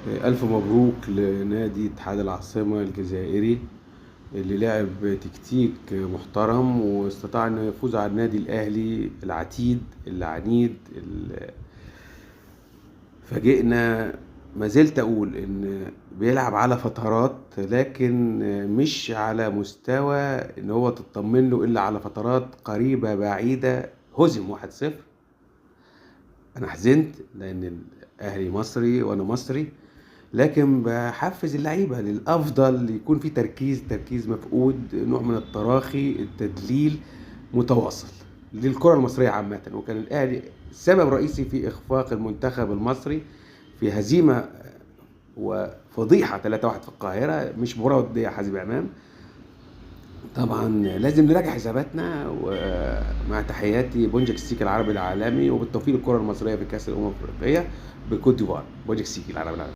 ألف مبروك لنادي اتحاد العاصمة الجزائري اللي لعب تكتيك محترم واستطاع انه يفوز على النادي الأهلي العتيد العنيد اللي فاجئنا. ما زلت أقول إن بيلعب على فترات، لكن مش على مستوى إن هو تطمن له إلا على فترات قريبة بعيدة. هزم 1-0. أنا حزنت لأن الأهلي مصري وأنا مصري، لكن بحفز اللعيبة للأفضل، يكون في تركيز، تركيز مفقود، نوع من التراخي، التدليل متواصل للكرة المصرية عامة. وكان الأهلي سبب رئيسي في إخفاق المنتخب المصري في هزيمة وفضيحة 3-1 في القاهرة، مش مباراة ودية حازم إمام. طبعا لازم نراجع حساباتنا، ومع تحياتي بونجك السيكي العربي العالمي، وبالتوفيق للكرة المصرية في كأس الأمم الأفريقية بكوت ديفوار. بونجك السيكي العربي العالمي.